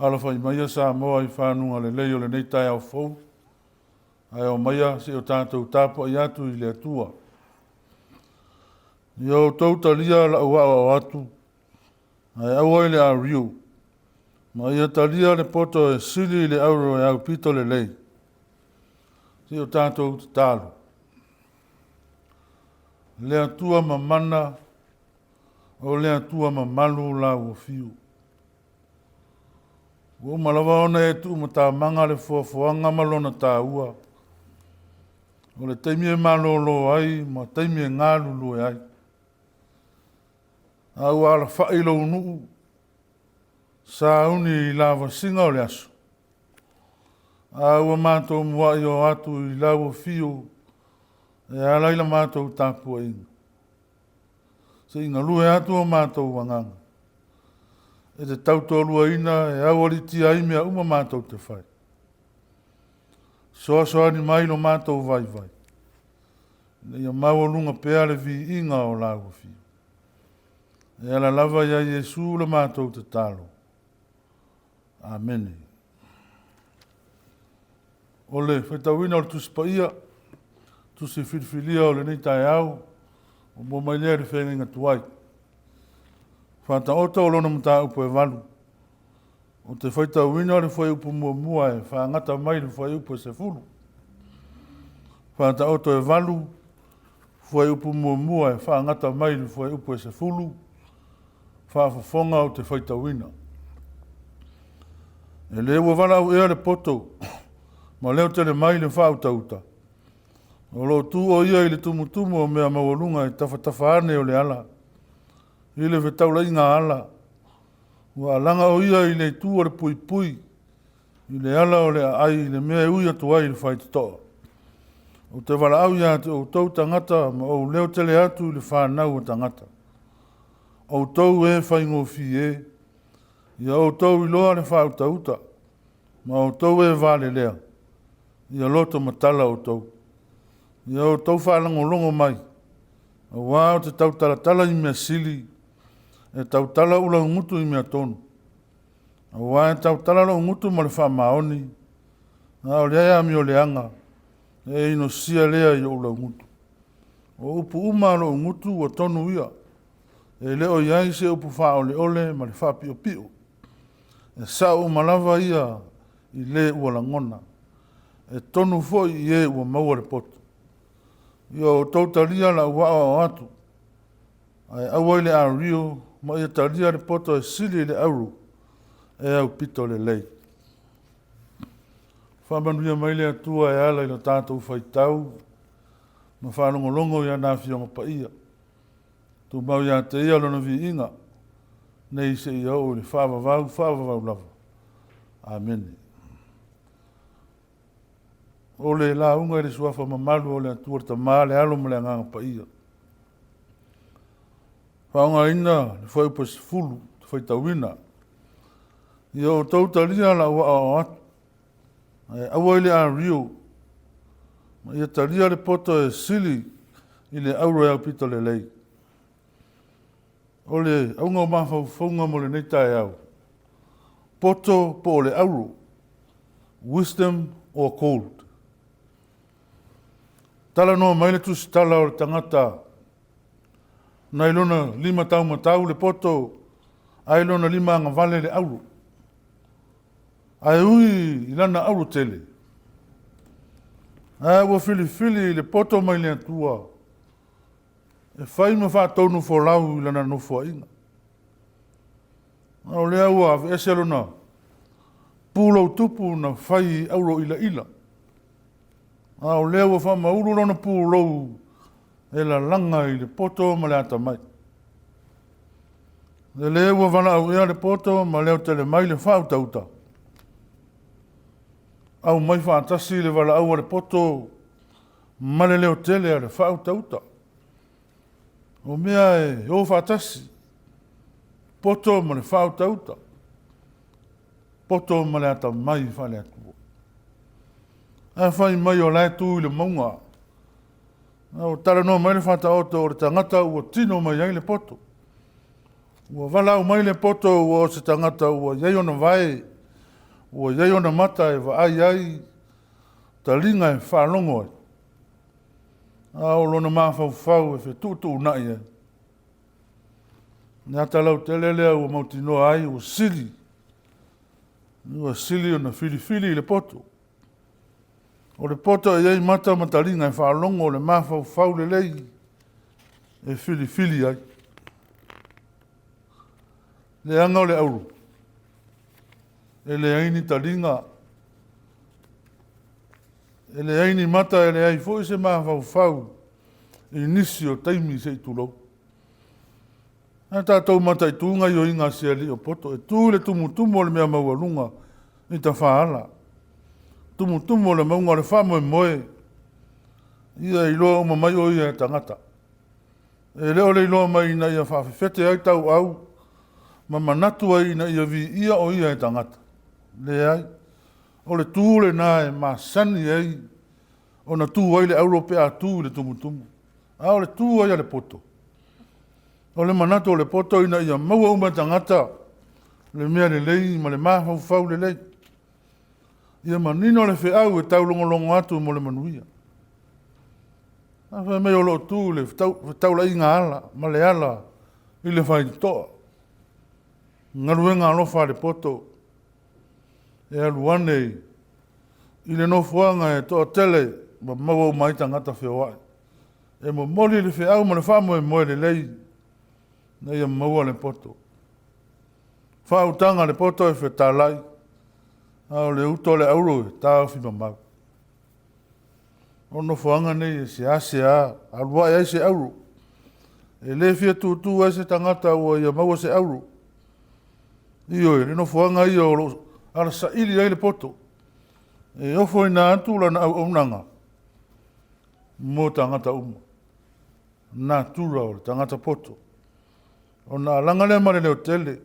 Alafai maia Samoa i fanuga lelei o lenei taeao fou, ae omaia se i o tatou tapuai atu i le Atua. Ia outou talia lau aoao atu, ae aua i le ariu, ma ia talia le poto e sili i le auro e aupito lelei. Se i o tatou tatalo. Le Atua mamana, o le Atua mamalu la ua fiu. Ua uma lava ona e tuumatamaga le foafoaga ma lona taua. O le taimi e malolo ai ma taimi e galulue ai. A ua alafai lou nuu, sauni i lavasiga o le aso, a ua matou muai o atu i lau afio e ala i la matou tapuaiga. Se i galue atu o matou agaga, e te tautoaluaina e aualiitia ai mea uma matou te fai. Fesoasoani mai lo matou vaivai, ina ia maualuga pea le viiga o lau afio. E ala lava ia Iesu le matou tatalo. Amene. O le faitauina o le Tusi Paia, tusi filifilia o lenei taeao, ua maua mai lea i le feagaiga tuai. Faataoto o lona mataupu e 8. Ou te faitauina le fuaiupu muamua e faagata mai le fuaiupu e 10. Faataoto e 8, fuaiupu muamua e faagata mai le fuaiupu e 10, faafofoga ou te faitauina. E le ua valaau ea le poto ma leo tele mai le faautauta, o lo o tu o ia i le tumutumu o mea maualuga i tafatafa ane o le ala, i le fetaulaiga ala, ua alaga o ia i le itu o le puipui, i le ala o le aai i le mea e ui atu ai i le faitotoa. Ou te valaau ia te outou tagata ma ou leo tele atu i le fanau a tagata. Outou e faigofie, ia outou iloa le faautauta, ma outou e valelea, ia loto matala outou. Ia outou faalogologo mai, aua ou te tautalatala i mea sili, e tautala ou laugutu i mea tonu. Aua e tautala lou gutu ma le faamaoni, a o le amio leaga, e inosia lea i ou laugutu. O upu uma a lou gutu ua tonu ia, e le o i ai se upu faaoleole ma le faapiopio. E sao uma lava ia i le ua lagona, e tonu foi i e ua maua le poto. Ia outou talia lau aoao atu, ae aua i le ario ma ia talia le poto e sili i le auro e aupito lelei. Faamanuia mai le Atua e ala i lo tatou faitau ma faalogologo i ana Afioga Paia. Tumau ia te ia lona viiga, nei seia oo i le faavavau, faavavau lava. Amene. O le lauga i le suafa mamalu o le Atua le Tama, le Alo ma le Agaga Paia. Faaaogaina le fuaiupu e 10 te faitauina. Ia outou talia lau aoao atu, ae aua i le ario, ma ia talia le poto e sili i le auro e aupito lelei. O le auga o mafaufauga mo lenei taeao, poto po o le auro, wisdom or gold. Talanoa mai le tusitala o le tagata nai lona lima taumatau le poto ae lona lima agavale le auro. Ae ui i lana auro tele, ae ua filifili i le poto mai le Atua e fai ma faatonu folau i lana nofoaiga. A o lea ua aveese lona pulou tupu na fai i auro ilaila. A o lea ua faamaulu lona pulou e lalaga i le poto ma le atamai. E le ua valaau ea le poto ma leo tele mai le faautauta. Aumai faatasi le valaau a le poto ma le leo tele a le faautauta. O mea e o faatasi, poto ma le faautauta, poto ma le atamai faale-Atua. Ae fai mai o la e tu i le mauga, a ua talanoa mai le Faataoto o le tagata ua tino mai ai le poto. Ua valaau mai le poto ua o se tagata ua i ai ona vae, ua i ai ona mata e vaai ai, taliga e faalogo ai, a o lona mafaufau e fetuutuunai ai. Le ata lautele lea ua mautinoa ai ua sili, ua sili ona filifili i le poto. O le poto e i ai mata ma taliga e faalogo, o le mafaufau lelei e filifili ai. Leaga o le auro, e leai ni taliga, e leai ni mata, e leai foi se mafaufau i nisi o taimi se i tulou. A tatou mataitu gaoioiga a si alii o poto, e tu i le tumutumu o le mea maualuga i tafaala, tumutumu o le mauga o le faamoemoe, ia iloa uma mai o ia e tagata. E le o le iloa mai ina ia faafefete ai tauau ma manatu ai ina ia viia o ia e tagata. Leai, o le tu lena e masani ai ona tu ai le auro pe a tu i le tumutumu. A o le tu ai a le poto, o le manatu o le poto ina ia maua uma e tagata le mea lelei ma le mafaufau lelei. Ia manino le feau e taulogologo atu mo le manuia. A fai mai o lo o tu i le fetaulaiga ala ma le ala i le faitotoa, galuega alofa a le poto e alu ane i le nofoaga e toatele ma maua uma ai tagata feoai, e momoli le feau ma le faamoemoe lelei ina ia maua le poto. Faautaga a le poto e fetalai, a o le uto a le auro e taofi mamao. O nofoaga nei e seasea alu ae ai se auro. E le fia tutu ai se tagata ua ia maua se auro. Ioe, le nofoaga ia o lo o alasaili ai le poto, e ofoina atu lana auaunaga mo tagata uma. Natura o le tagata poto. Ona alaga lea ma le leotele,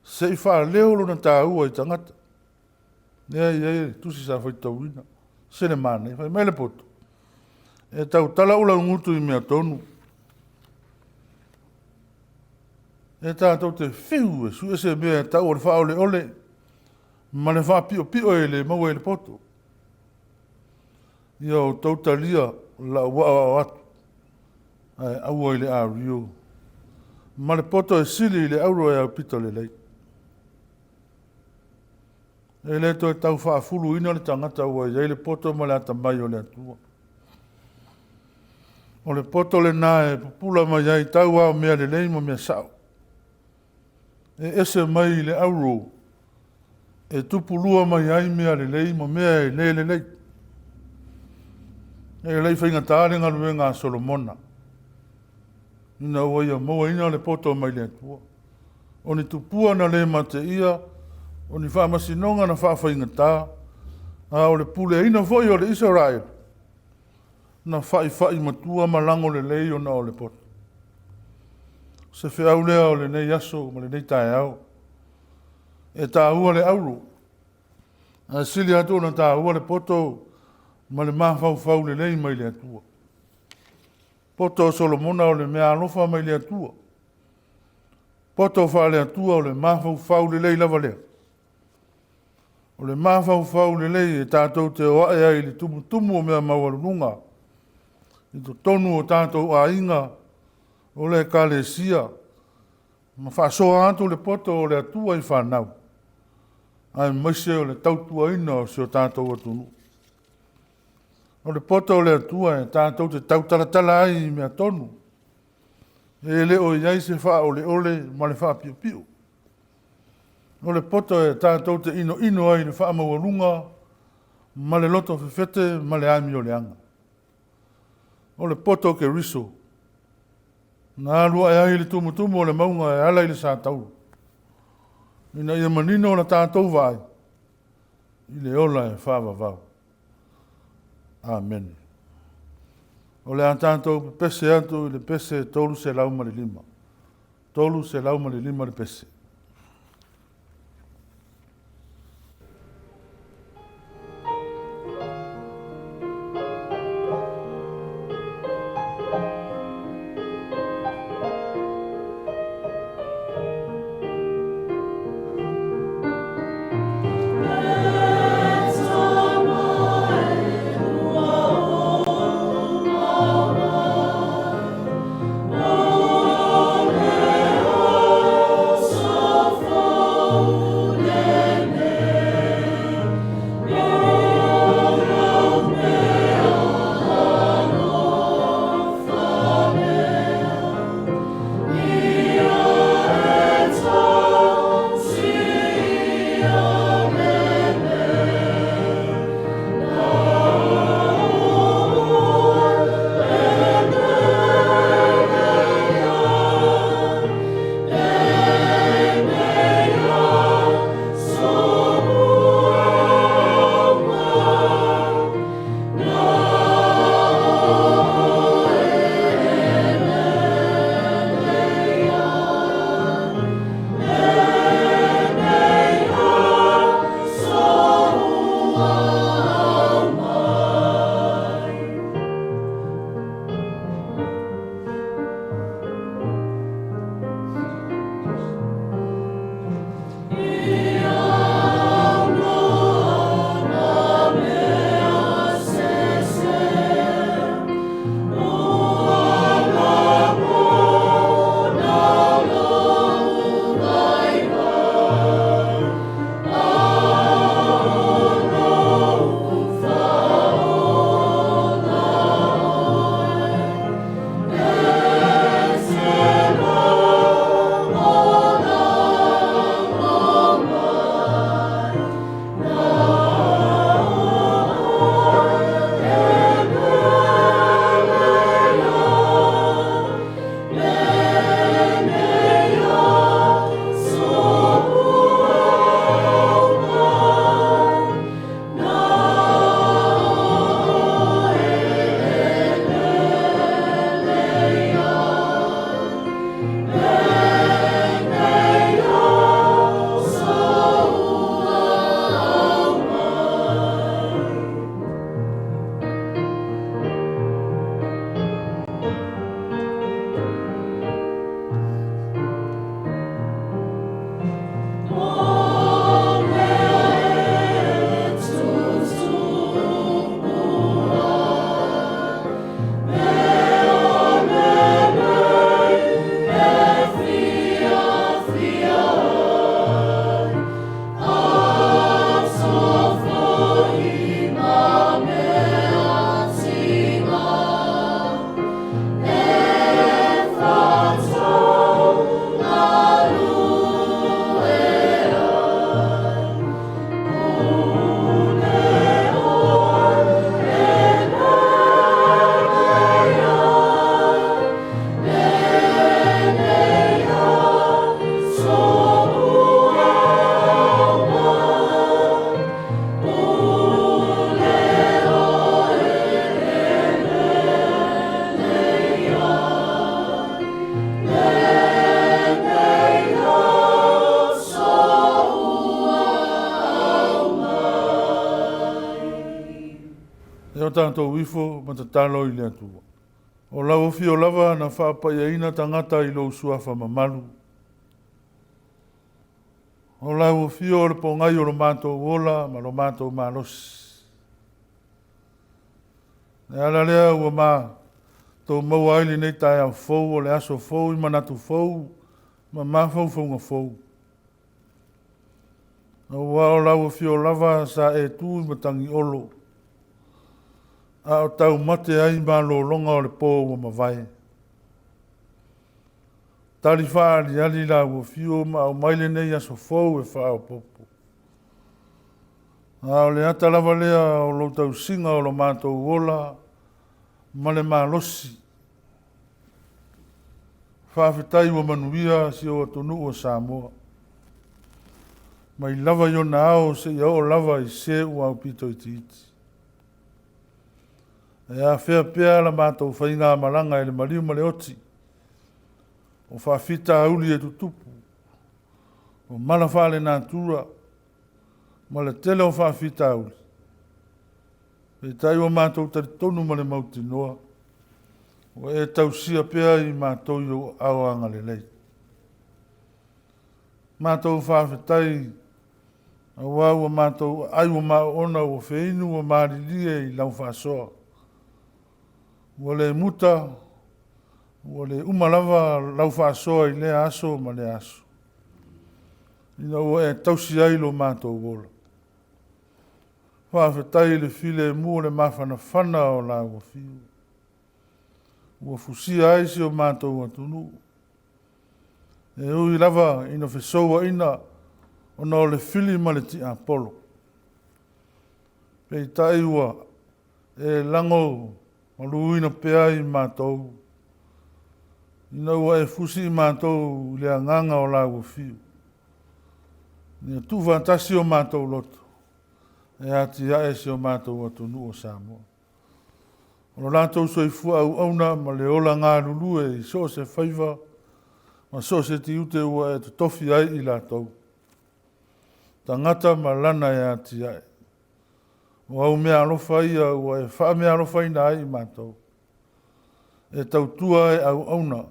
se i faaleo lona taua i tagata. Lea e i ai le tusi sa faitauina, se le manaia. Fai mai le poto, e tautala ula ugutu i mea tonu. E tatou te fiu e sue se mea e tau o le faaoleole ma le faapiopio e le maua e le poto. Ia outou talia lau aoao atu, ae aua i le ario ma le poto e sili i le auro e aupito lelei. E le toe tau faafuluina le tagata ua i ai le poto ma le atamai o le Atua. O le poto lena e pupula mai ai tau ao mea lelei ma mea sao. E ese mai i le auro e tupulua mai ai mea lelei ma mea e le lelei. E le i faigata le galuega a Solomona ina ua ia mauaina le poto mai le Atua. O ni tupua na le mateia, o ni faamasinoga na faafaigata, a o le puleaina foi o le Isaraelu, na faifai matua ma lago lelei ona o le poto. O se feau lea o lenei aso ma lenei taeao. E taua le auro, ae sili atu ona taua le poto ma le mafaufau lelei mai le Atua. Poto o Solomona o le mea alofa mai le Atua. Poto faale-Atua o le mafaufau lelei lava lea. O le mafaufau lelei e tatou te o ae ai i le tumutumu o mea maualuluga i totonu o tatou aiga, o le ekalesia, ma faasoa atu le poto o le Atua i fanau, aemaise o le tautuaina o si o tatou atunuu. O le poto o le Atua e tatou te tautalatala ai i mea tonu, e le o i ai se faaoleole ma le faapiopio. O le poto e tatou te inoino ai i le faamaualuga ma le loto fefete ma le amioleaga. O le poto o Keriso. Na alu ae ai i le tumutumu o le mauga e ala i le satauro, ina ia manino la tatou vaai i le ola e faavavau. Amene. O le a tatou pepese atu i le pese 305. 305 le pese. E o tatou ifo ma tatalo i le Atua. O lau afio lava na faapaiaina tagata i lou suafa mamalu. O lau afio o le pogai o lo matou ola ma lo matou malosi. Le ala lea ua matou maua ai lenei taeao fou o le aso fou i manatu fou ma mafaufauga fou. Aua o lau afio lava sa e tu i Matagiolo, a o taumate ai malologa o le po ua mavae. Tali faaaliali lau afio ma aumai lenei aso fou e faaopoopo. A o le ata lava lea o lou tausiga o lo matou ola ma le malosi. Faafetai ua manuia si ou atunuu o Samoa. Mai lava i ona ao seia oo lava i se ua aupito itiiti. E afea pea la matou faigamalaga i le maliu ma le oti, o faafitauli e tutupu, o mala faalenatura, ma le tele o faafitauli, peitai ua matou talitonu ma le mautinoa, ua e tausia pea i matou i ou aao agalelei. Matou faafetai aua ua matou aai ua maoona ua feinu ua malilie i lau faasoa. Ua le muta, ua le uma lava lau faasoa i lea aso ma lea aso, ina ua e tausi ai lo matou ola. Faafetai i le filemu o le mafanafana o lau afio, ua fusia ai si o matou atunuu. E ui lava ina fesouaina ona o le fili ma le tiapolo, peitai ua e lago maluina pea i matou, ina ua e fusi i matou i le agaga o lau afio, ina tuufaatasi o matou loto e atiae si o matou atunuu o Samoa. O lo latou soifua auauna ma le ola galulue i so o se faiva ma so o se tiute ua e totofi ai i latou, tagata ma lana e atiae. O au meaalofa ia ua e faameaalofaina ai i matou, e tautua e auauna,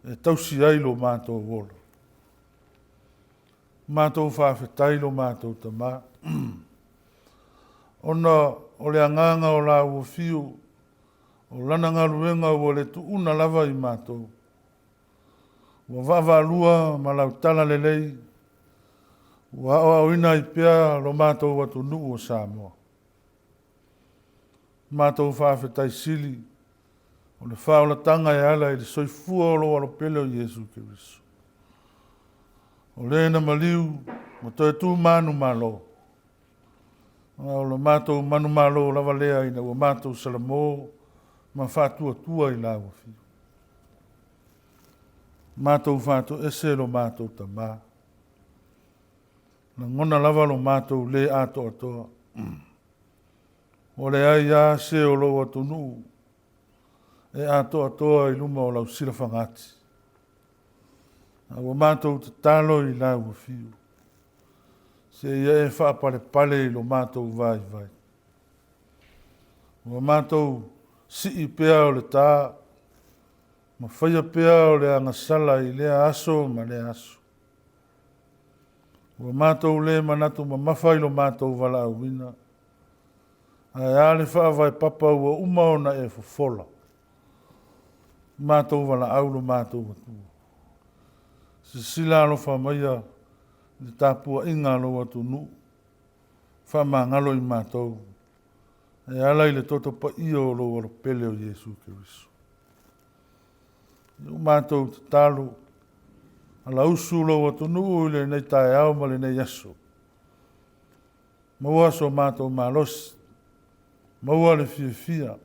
e tausi ai lo matou ola. Matou faafetai lo matou Tama, ona o le agaga o la ua fiu, o lana galuega ua le tuuna lava i matou. Ua vaavaalua ma lau tala lelei, ua aoaoina ai pea lo matou atunuu o Samoa. Matou faafetai sili o le faaolataga e ala i le soifua o lou Alo pele o Iesu Keriso. O le na maliu ma toe tu manumalo, a o lo matou manumalo lava lea ina ua matou salamo ma faatuatua i lau afio. Matou faatoese lo matou Tama, lagona lava lo matou lē atoatoa. Ua leai lava se o lou atunuu e atoatoa i luma o lau silafagati. A ua matou tatalo i lau afio, seia e faapalepale i lo matou vaivai. Ua matou sii pea o le tā, ma faia pea o le agasala i lea aso ma lea aso. Ua matou lē manatu mamafa i lo matou valaauina, ae a le faavae papa ua uma ona e fofola. Matou valaau lo matou Atua. Silasila alofa maia i le tapuaiga a lou atunuu, faamagalo i matou, e ala i le toto paia o lou Alo pele o Iesu Keriso. I o matou tatalo, alausu lou atunuu i lenei taeao ma lenei aso. Maua so matou malosi, maua le fiafia,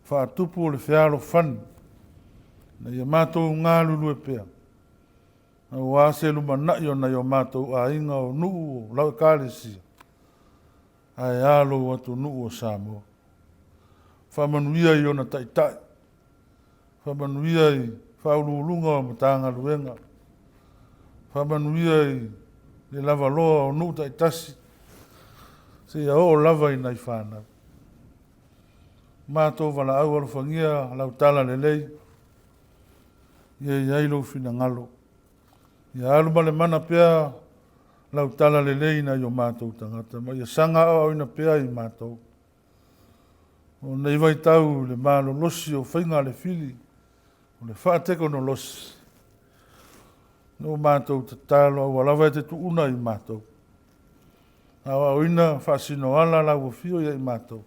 faatupu o le fealofani, ina ia matou galulue pea, aua se lumanai o nai o matou aiga o nuu o lau Ekalesia, ae a lou atunuu o Samoa. Faamanuia i ona taitai, faamanuia i faauluuluga o Matagaluega, faamanuia i le lavaloa o nuu taitasi, seia oo lava i nai fanau. Matou valaau alofagia lau tala lelei, ia i ai lou finagalo. Ia alu ma le mana pea lau tala lelei i nai o matou tagata, ma ia saga aoaoina pea i matou. O nei vaitau i le malolosi o faiga a le fili, o le faatekonolosi, no matou tatalo aua lava e te tuuna i matou. Aoaoina faasinoala lau afio ia i matou,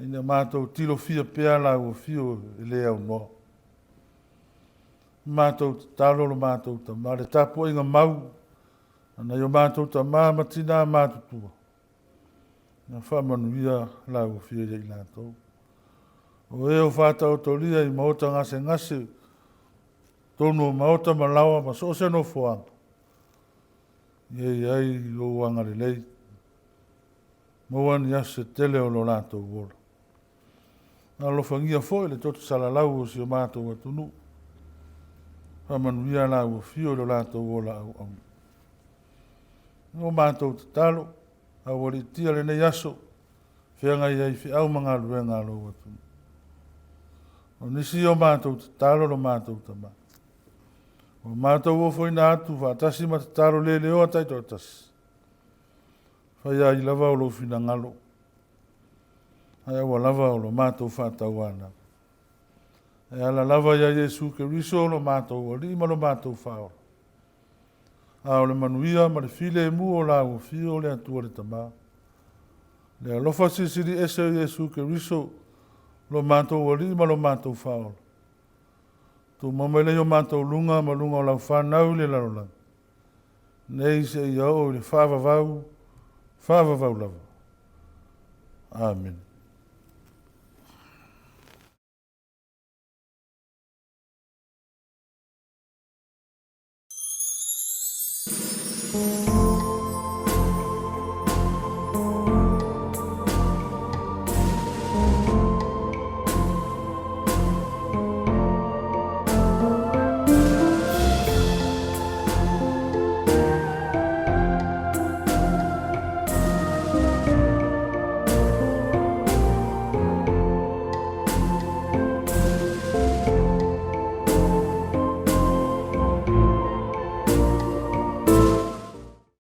ina matou tilofia pea lau afio e le aunoa. Matou tatalo lo matou Tama, le tapuaiga mau a nai o matou tama ma tina matutua, na faamanuia lau afio ia i latou. O e o faataotolia i maota gasegase Totonu o maota ma laoa ma so o se nofoaga, ia i ai lou agalelei, maua ni aso se tele o lo latou ola. Alofagia foi le toto salalau o si o matou atunuu, faamanuia la ua fio i lo latou ola auauna. O matou tatalo, aualiitia lenei aso, feagai ai feau ma galuega a lou atunuu. O nisi o matou tatalo lo matou Tama. Ua matou ofoina atu faatasi ma tatalo leleoa taitoatasi. Faia ai lava o lou finagalo, ae aua lava o lo matou faatauanau. E ala lava ia Iesu Keriso lo matou Alii ma lo matou Faaola. A o le manuia ma le filemu o la ua fio le Atua le Tama. Le alofa silisili ese o Iesu Keriso lo matou Alii ma lo matou Faaola. Tumau mai lea i o matou luga ma luga o lau fanau i le lalolagi. Nei seia oo i le faavavau, faavavau lava. Amene.